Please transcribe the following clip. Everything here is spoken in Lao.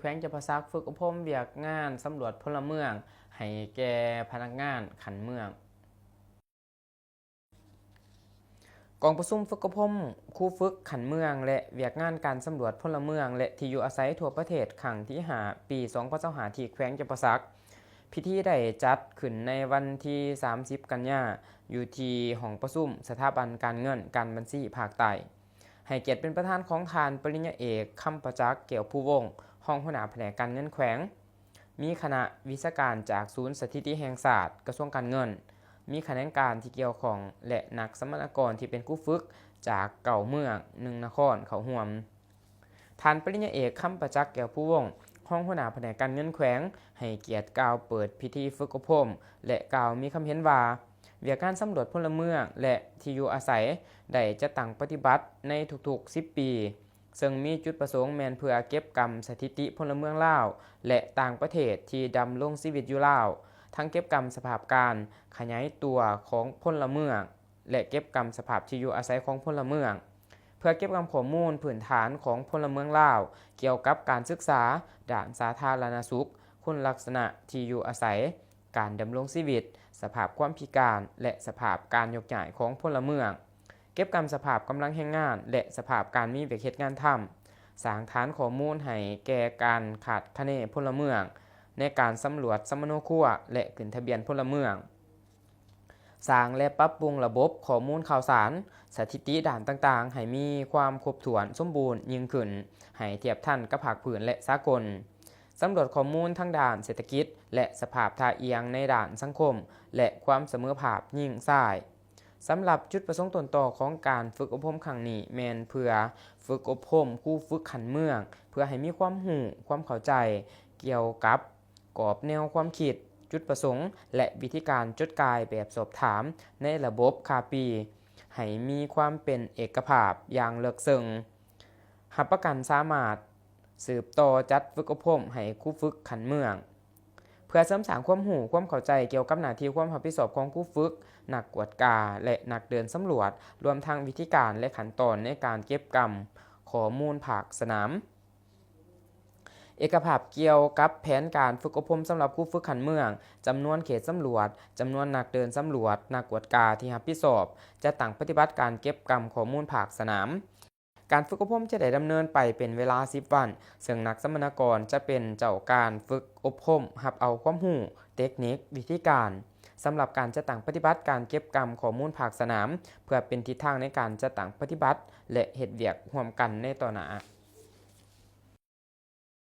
ແຂວງຈຳປາສັກ ຝຶກອົບຮົມວຽກງານສຳຫຼວດພົນລະເມືອງ ໃຫ້ແກ່ພະນັກງານຂັ້ນເມືອງ. ກອງປະຊຸມຝຶກອົບຮົມຄູຝຶກຂັ້ນເມືອງ ແລະ ວຽກງານການສຳຫຼວດພົນລະເມືອງ ແລະ ທີ່ຢູ່ອາໄສທົ່ວປະເທດ ຄັ້ງທີຫ້າ ປີສອງພັນຊາວຫ້າ ທີ່ແຂວງຈຳປາສັກ. ພິທີໄດ້ຈັດຂຶ້ນໃນວັນທີສາມສິບ ກັນຍາ ຢູ່ທີ່ຫ້ອງປະຊຸມສະຖາບັນການເງິນການບັນຊີພາກໃຕ້. ໃຫ້ກຽດເປັນປະທານຂອງທ່ານປະລິນຍາເອກ ຄຳປະຈັກ ແກ້ວພູວົງ ຮອງຫົວໜ້າພະແນກການເງິນແຂວງ, ມີຄະນະວິຊາການຈາກສູນສະຖິຕິແຫ່ງຊາດ ກະຊວງການເງິນ, ມີຂະແໜງການທີ່ກ່ຽວຂ້ອງ ແລະ ນັກສຳມະນາກອນທີ່ເປັນຄູຝຶກຈາກເກົ້າເມືອງ ໜຶ່ງນະຄອນເຂົ້າຮ່ວມ. ທ່ານປະລິນຍາເອກ ຄຳປະຈັກ ແກ້ວພູວົງ ຮອງຫົວໜ້າພະແນກການເງິນແຂວງ ໃຫ້ກຽດກ່າວເປີດພິທີຝຶກອົບຮົມ ແລະ ກ່າວມີຄຳເຫັນວ່າ ວຽກງານສຳຫຼວດພົນລະເມືອງ ແລະ ທີ່ຢູ່ອາໄສ ໄດ້ຈັດຕັ້ງປະຕິບັດໃນທຸກໆສິບປີ, ເຊິ່ງມີຈຸດປະສົງແມ່ນເພື່ອເກັບກຳສະຖິຕິພົນລະເມືອງລາວ ແລະ ຕ່າງປະເທດທີ່ດຳລົງຊີວິດຢູ່ລາວ, ທັງເກັບກຳສະພາບການຂະຫຍາຍຕົວຂອງພົນລະເມືອງ ແລະ ເກັບກຳສະພາບທີ່ຢູ່ອາໄສຂອງພົນລະເມືອງ, ເພື່ອເກັບກຳຂໍ້ມູນພື້ນຖານຂອງພົນລະເມືອງລາວ ກ່ຽວກັບການສຶກສາ, ດ້ານສາທາລະນະສຸກ, ຄຸນລັກສະນະທີ່ຢູ່ອາໄສ, ການດຳລົງຊີວິດ, ສະພາບຄວາມພິການ ແລະ ສະພາບການຍົກຍ້າຍຂອງພົນລະເມືອງ, ເກັບກຳສະພາບກຳລັງແຮງງານ ແລະ ສະພາບການມີວຽກເຮັດງານທຳ, ສ້າງຖານຂໍ້ມູນໃຫ້ແກ່ການຄາດຄະເນພົນລະເມືອງ ໃນການສຳຫຼວດສຳມະໂນຄົວ ແລະ ຂຶ້ນທະບຽນພົນລະເມືອງ. ສ້າງ ແລະ ປັບປຸງລະບົບຂໍ້ມູນຂ່າວສານ, ສະຖິຕິດ້ານຕ່າງໆ ໃຫ້ມີຄວາມຄົບຖ້ວນສົມບູນຍິ່ງຂຶ້ນ, ໃຫ້ທຽບທັນກັບພາກພື້ນ ແລະ ສາກົນ. ສຳຫຼວດຂໍ້ມູນທາງດ້ານເສດຖະກິດ ແລະ ສະພາບທ່າອ່ຽງໃນດ້ານສັງຄົມ ແລະ ຄວາມສະເໝີພາບຍິງຊາຍ. ສຳລັບຈຸດປະສົງຕົ້ນຕໍຂອງການຝຶກອົບຮົມຄັ້ງນີ້ ແມ່ນເພື່ອຝຶກອົບຮົມຄູຝຶກຂັ້ນເມືອງ ເພື່ອໃຫ້ມີຄວາມຮູ້, ຄວາມເຂົ້າໃຈກ່ຽວກັບ ກອບແນວຄວາມຄິດ, ຈຸດປະສົງ ແລະ ວິທີການຈົດກ່າຍແບບສອບຖາມໃນລະບົບຄ່າປີ ໃຫ້ມີຄວາມເປັນເອກະພາບຢ່າງເລິກເຊິ່ງ, ຮັບປະກັນສາມາດສືບຕໍ່ຈັດຝຶກອົບຮົມໃຫ້ຄູຝຶກຂັ້ນເມືອງ ເພື່ອເສີມສ້າງຄວາມຮູ້, ຄວາມເຂົ້າໃຈກ່ຽວກັບໜ້າທີ່ຄວາມຮັບຜິດຊອບຂອງຄູຝຶກ, ນັກກວດກາ ແລະ ນັກເດີນສຳຫຼວດ, ລວມທັງວິທີການ ແລະ ຂັ້ນຕອນໃນການເກັບກຳຂໍ້ມູນພາກສະໜາມ. ເອກະພາບກ່ຽວກັບແຜນການຝຶກອົບຮົມສຳລັບຄູຝຶກຂັ້ນເມືອງ, ຈຳນວນເຂດສຳຫຼວດ, ຈຳນວນນັກເດີນສຳຫຼວດ, ນັກກວດກາທີ່ຮັບຜິດຊອບ, ຈັດຕັ້ງປະຕິບັດການເກັບກຳຂໍ້ມູນພາກສະໜາມ. ການຝຶກອົບຮົມຈະໄດ້ດຳເນີນໄປເປັນເວລາສິບວັນ, ເຊິ່ງນັກສຳມະນາກອນຈະເປັນເຈົ້າການຝຶກອົບຮົມ, ຮັບເອົາຄວາມຮູ້, ເຕັກນິກ, ວິທີການ ສຳລັບການຈັດຕັ້ງປະຕິບັດການເກັບກຳຂໍ້ມູນພາກສະໜາມ ເພື່ອເປັນທິດທາງໃນການຈັດຕັ້ງປະຕິບັດ ແລະ ເຮັດວຽກຮ່ວມກັນໃນຕໍ່ໜ້າ.